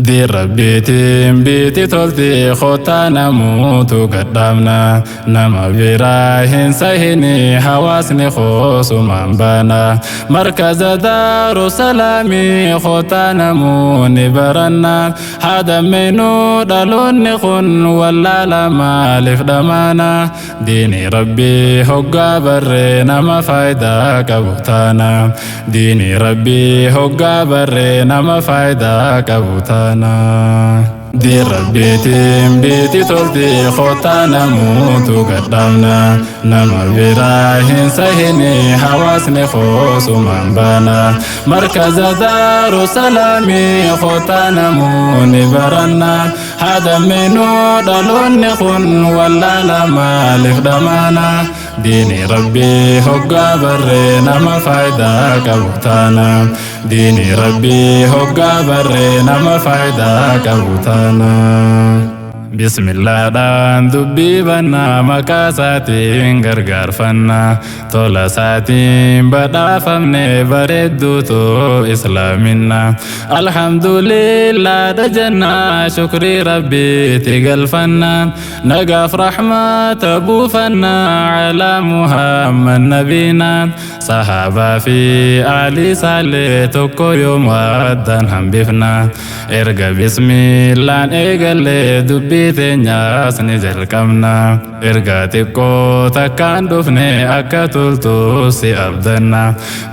Diin rabbiitiin biitii tolti kottaa namuutu gadhaabna nama biraa hin sahini hawaasni koosumaan baana markaza daaru salaamii kottaa namuuni baranna haadammeenuu dhaloonni kun wallaala maaliif dhamaana diini rabbii hoggaa barree nama faayidaa qabu taana diini rabbii hoggaa barree nama faayidaa qabu taana. Diin rabbiitiin biitii tolti kottaa namuutu gadhaabna nama biraa hin sahini hawaasni koosumaan baana markaza daaru salaamii kottaa namuuni baranna haadammeenuu dhaloonni kun wallaala maaliif dhamaana diini rabbii hoggaa barree nama faayidaa qabu taana diini rabbii hoggaa barree nama faayidaa qabu taana. Bismillaadhaan dubbii bannaa maqaa isaatiin gargaarfanna tola isaatiin badhaafamne bareedduutu islaaminna alhamdulillah jennaa shukrii rabbiitti galfanna nagaaf rahmata buufanna calaa muhammad nabiina sahaabaa fi aalii isaallee tokko yoom waddaan hambifna erga bismillaan eegallee dubbii teenyaas ni jalqabna erga xiqqoo takkaan dhufne akka toltu si abdanna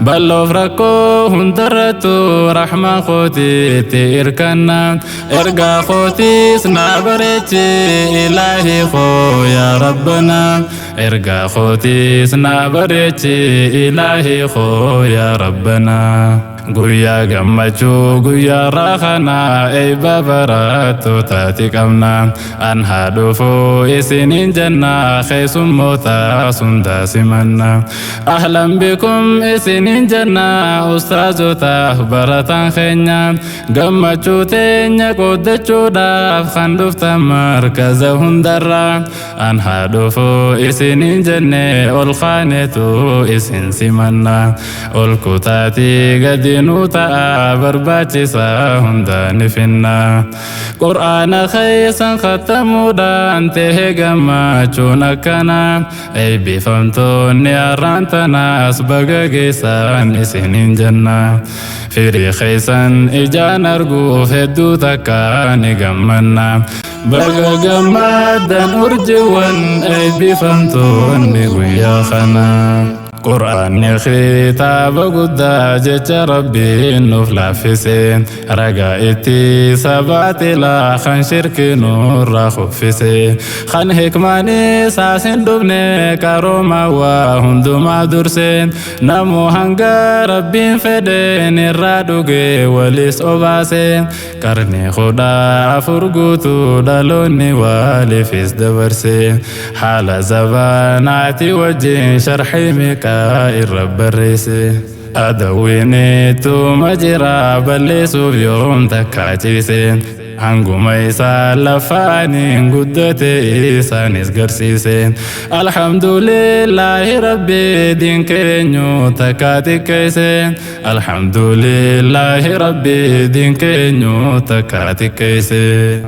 balloof rakkoo hundarrattu rahmaa kootiitti irkanna erga kootiis naa bareechi ilaahi koo yaa rabbana erga kootiis naa bareechi ilaahi koo yaa rabbana. Guyyaa gammachuu guyyaa raakanaa eebba barattootati qabna an haa dhufuu isiniin jenna keessummoota sunda simanna ahlan bikum isiniin jenna ustaazotaaf barataan keenya gammachuu teenya qooddachuudhaaf kan dhuftan markaza hundarra an haa dhufuu isiniin jenne ol kaanetu isin simanna ol kutaatii gadi dinuu ta'a barbaachisaa hunda ni finna. Qur'aana keessan khattamuudhaan ta'e gammachuun akkana eebbifamtoonni har'aan tanaas baga geessan isiniin jenna. Firii keessan ijaan arguuf hedduu takka ni gammanna. Baga gammaddan urjiiwwan eebbifamtoonni guyyaa kana. Qur'aanni kitaaba guddaa jecha rabbiin nuuf laaffise ragaa itti sabaatilaa kan shirki nurraa kuffise kan hikmaan isaas hin dhufne qarooma waa hundumaa durse namuu hanga rabbiin fedheen irraa dhuge walis obaase qarni 14 guutuu dhaloonni waliifis dabarse haala zabanaati wajjin sharxii meeqa irra barreesse. Adawwiinittuma jira balleessuuf yoom takka ciise hanguma isaa lafaaniin guddate isaanis garsiise. Alhamdulillaahi rabbi diin keenyu takka xiqqeesse. Alhamdulillaahi rabbi diin keenyu takka xiqqeesse.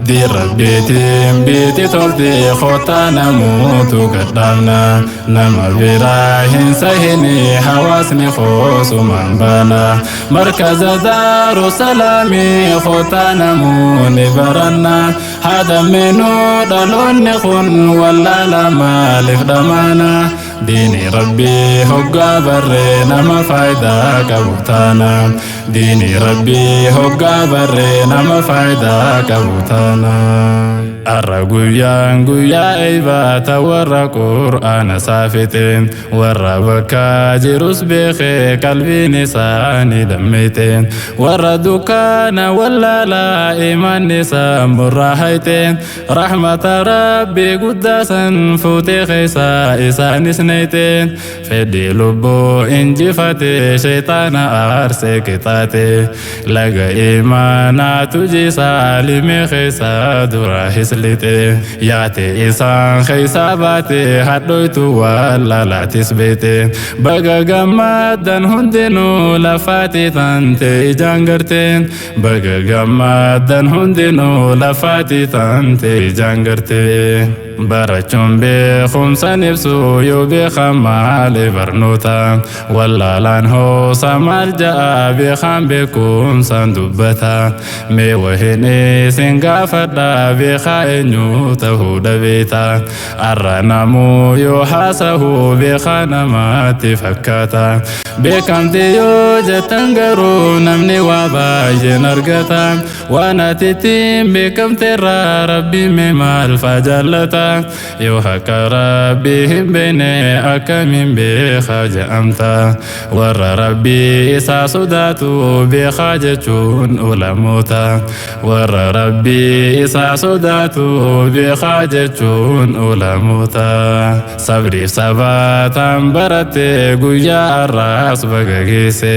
Diin rabbiitiin biitii tolti kottaa namuutu gadhaabna nama biraa hin sahini hawaasni koosumaan baana markaza daaru salaamii kottaa namuuni baranna haadammeenuu dhaloonni kun wallaala maaliif dhamaana diini rabbii hoggaa barree nama faayidaa qabu taana diini rabbii hoggaa barree nama faayidaa qabu taana. Arra guyyaan guyyaa eebbaata warra qur'aana saafite warra bakka jirus beekee qalbiin isaanii dammite warra dukkaana wallaalaa imaanni isaan burraa hayte rahmata rabbii guddaa san fuutee keessaa isaanis neeyte fedhii lubbuu injifate sheexaana aarsee qixaate laga imaanaatu jisaa limee keessa dura hislite yaate isaan keessa baate hadhoytu wallaalaatis beete baga gammaddan hundinuu lafaati tante ijaan garte baga gammaddan hundinuu lafaati tante ijaan garte barachuun beekumsan ibsu yoo beekan maali barnoota wallaalaan hoosa maal ja'a beekan beekumsaan dubbata mee wahin isin gaafadha beekaa eenyu ta'uu dhabeeta arra namuu yoo haasahu beekaa namatti fakkaata beekamti yoo jettan garuu namni waa baay'een argata waan ati ittiin beekamteerraa rabbi mee maal faa jaallata yoo haqa rabbii hin beekne akkamiin beekaa jedhamta warra rabbii isaa sodaatu beekaa jechuun ulamoota warra rabbii isaa sodaatu beekaa jechuun ulamoota sabriif sabaataan baratte guyyaa har'aas baga geesse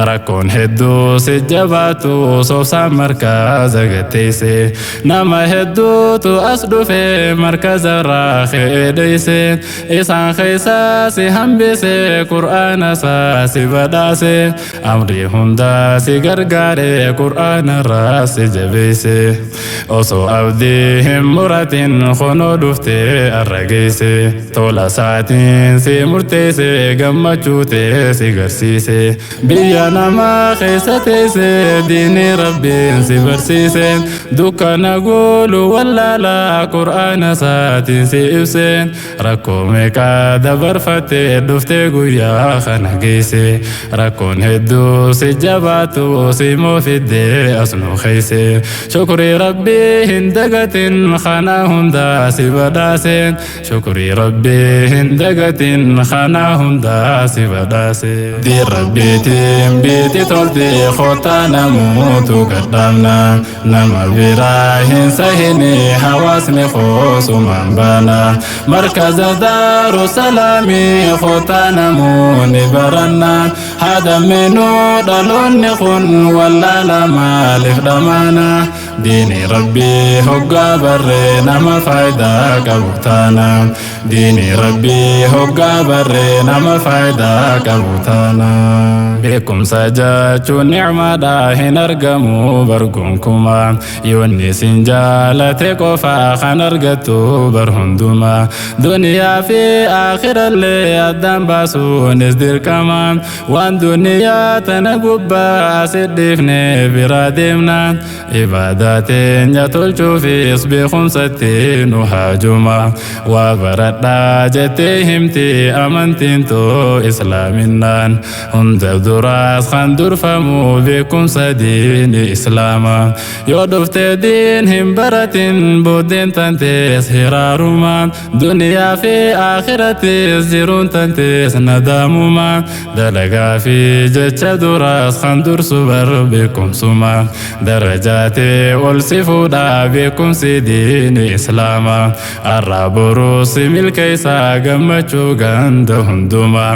rakkoon hedduu si jabaatu soobsaan markaza gatteesse nama hedduutu as dhufe markaza irraa ka'ee isaan keessaa si hambise qur'aana isaa si badhaase amrii hundaa si gargaare qur'aana irraa si jabeesse osoo abdii hin muratin kunoo dhuftee arra geesse tola isaatiin si murteesse gammachuu ta'e si garsiise biyya namaa keessa teesse diinii rabbiin si barsiise dukkana goolu wallaalaa qur'aana isaatiin si ibse rakkoo meeqaa dabarfattee dhuftee guyyaa kana geesse rakkoon hedduu si jabaatu si moofiddee as nu keesse shukrii rabbii hin dagatin kana hundaa si badhaase shukrii rabbii hin dagatin kana hundaa si badhaase diin rabbiitiin biiti tolti kottaa namuutu gadhaabna nama biraa hin sahini hawaasni koosumaan baana markaza daaru salaamii kottaa namuuni baranna haadameenuu dhaloonni kun wallaala maaliif dhamaana diini rabbii hoggaa barree nama faayidaa qabu taana diini rabbii hoggaa barree nama faayidaa qabu taana beekumsa jechuun nicmaadha hin argamu bargonkumaa yoonni isin jaalate qofaa kan argattu bar hundumaa duniyaa fi aakhirallee addaan baasuunis dirqama waan duniyaa tana gubbaa asit dhiifne bira deemna ibaadaa teenya tolchuufis beekumsatti nu haajuma waa baradhaa jettee himti amantiin too islaaminaan hunda duraas kan durfamu beekumsa diini islaama yoo dhufte diin hin baratin booddeen tantees hiraaruma duniyaa fi aakhirattis jiruun tantees nadaamuma dalagaa fi jecha duraas kan dursu bar beekumsuma darajaatee ol si fuudhaa beekumsi diini islaama arraa boruu si milkeessaa gammachuu ganda hundumaa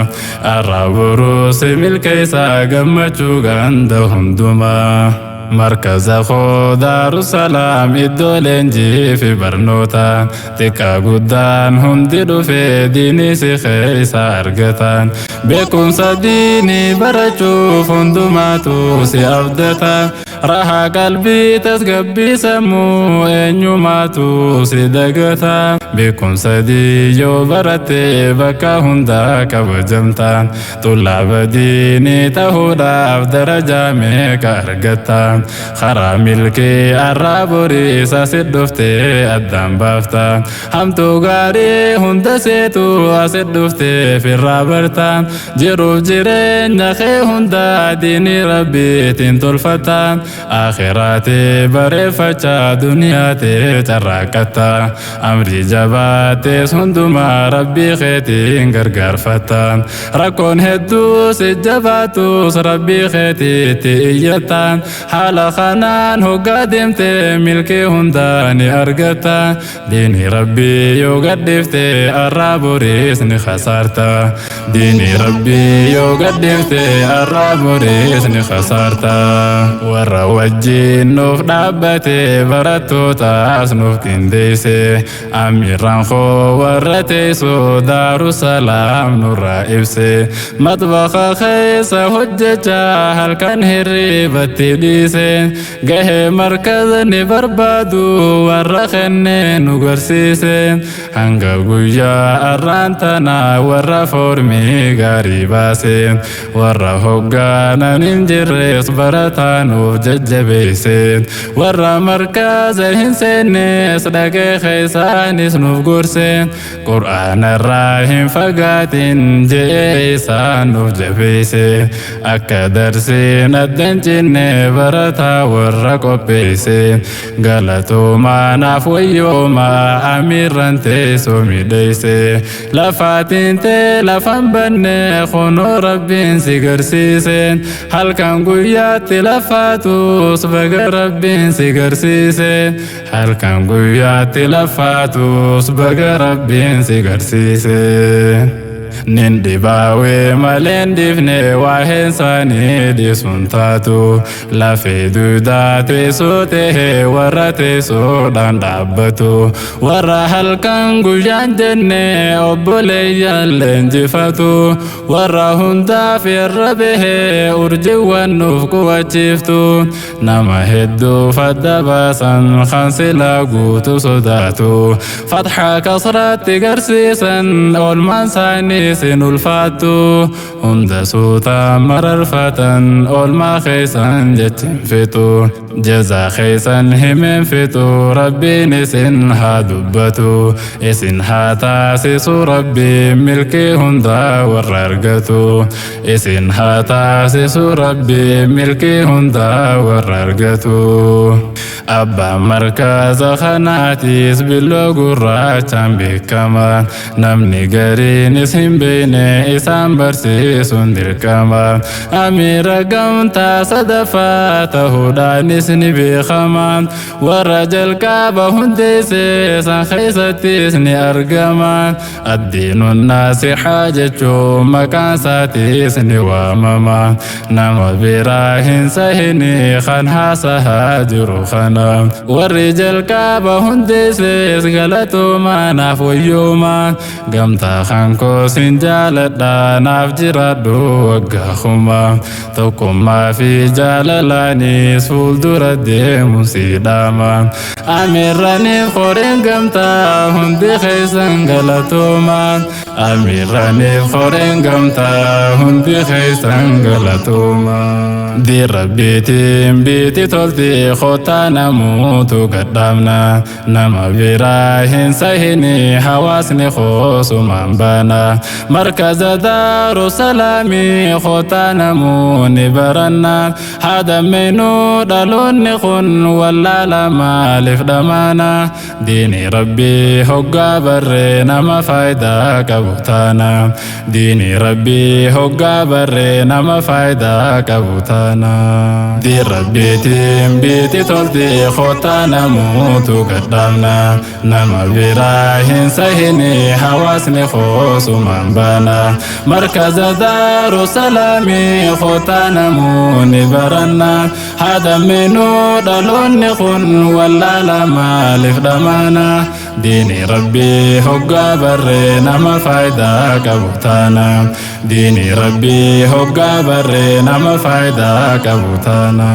arraa boruu si milkeessaa gammachuu ganda hundumaa. Markaza koo Daarusalaam iddoo leenjii fi barnoota xiqqaa guddaan hundi dhufee diinii si keessa argatan beekumsa diinii barachuuf hundumaatu si abdata rahaa qalbii tasgabbii sammuu eenyumaatu si dagata beekumsa diyyoo baratte bakka hundaa kabajamta tullaaba diinii ta'uudhaaf darajaa meeqa argatta karaa milkii arraa borii isa si dhuftee addaan baafta hamtuu gaarii hunda seetu asi dhuftee firraa barta jiruuf jireenya kee hunda diinii rabbiitiin tolfata akhiraatee bareeffachaa duniyaatee carraaqatta amrii jabaatees hundumaa rabbii keetiin gargaarfatta rakkoon hedduu si jabaatus rabbii keetiitti iyyata haala Haala kanaan hoggaa deemte milkii hundaa ni argata. Diinii Rabbii yoo gadhiifte arraa boriis ni khasaarta. Diinii Rabbii yoo gadhiifte arraa boriis ni khasaarta. Warra wajjin nuuf dhaabbate barattootaas nuuf qindeesse. Amiirraan koo warra teessoo Daarusalaam nurraa ibse. Matbaqa keessa hojjechaa halkan hirribatti dhiise. Gahee markaza ni barbaadu warra kennee nu garsiise. Hanga guyyaa arraan tanaa warra foormii gaarii baase. Warra hoggaanan hin jirres barataa nuuf jajjabeesse. Warra markaza hin seennes dhagee keessaanis nuuf gorse. Qur'aana irraa hin fagaatin je'ee isaan nuuf jabeesse. Akka darsiin adda hin cinne barataa warra qopheesse. Galatoomaa naaf wayyoomaa amiirran teessoo midheesse. Lafaatiin tee lafan banne kunoo Rabbiin si garsiise. Halkan guyyaatti lafaatus baga Rabbiin si garsiise. Halkan guyyaatti lafaatus baga Rabbiin si garsiise. Nin dhibaawee maleen dhiifne waa'een isaanii dhiisuun taatu. Lafee duudaa teessoo tahee warra teessoodhaan dhaabbatu. Warra halkan guyyaan jenne obboleeyyan leenjifatu. Warra hundaaf irra bahee urjiiwwan nuuf qubachiiftu. Nama hedduu fadda baasan kan silaa guutu sodaatu. Fatxa kasraatti garsiisan oolmaan isaanii sin ulfaattu. Hunda suutaan mararfatan oolmaa keessan jechin fixu. Jazaa keessan himeen fixu Rabbiin isin haa dubbatu. Isin haa taasisu Rabbiin milkii hundaa warra argatu. Isin haa taasisu Rabbiin milkii hundaa warra argatu. Abbaan markaza kanaatis billoo gurraachaan beekama. Namni gariinis hin beekne isaan barsiisuun dirqama. Amiira gamtaa sadaffaa ta'uudhaanis ni beekama. Warra jalqaba hundeesse san keessattis ni argama. Addiinuun naasixaa jechuun maqaan isaatis ni waamama. Nama biraa hin sahini kan haasahaa jiru kana. Warri jalqaba hundeesses galatoomaa naaf wayyooma. Gamtaa kan koo sin jaaladha naaf jiraadhu waggaa kuma. Tokkummaa fi jaalalaanis fuuldura deemu si dhaama. Amiirraniif qoreen gamtaa hundi keessan galatooma. Amiirraniif qoreen gamtaa hundi keessan galatooma. Diin Rabbiitiin biitti tolti kottaa namuutu gadhaabna. Nama biraa hin sahini hawaasni koosumaan baana. Markaza Daarusalaamii kottaa namuuni baranna. Haadammeenuu dhaloonni kun wallaala maaliif dhamaana. Diini Rabbii hoggaa barree nama faayidaa qabu taana. Diini Rabbii hoggaa barree nama faayidaa qabu taana. Diin Rabbiitiin biitti tolti kottaa namuutu gadhaabna. Nama biraa hin sahini hawaasni koosumaan baana. Markaza Daarusalaamii kottaa namuuni baranna. Haadammeenuu dhaloonni kun wallaala maaliif dhamaana. Diini Rabbii hoggaa barree nama faayidaa qabu taana. Diini Rabbii hoggaa barree nama faayidaa qabu taana.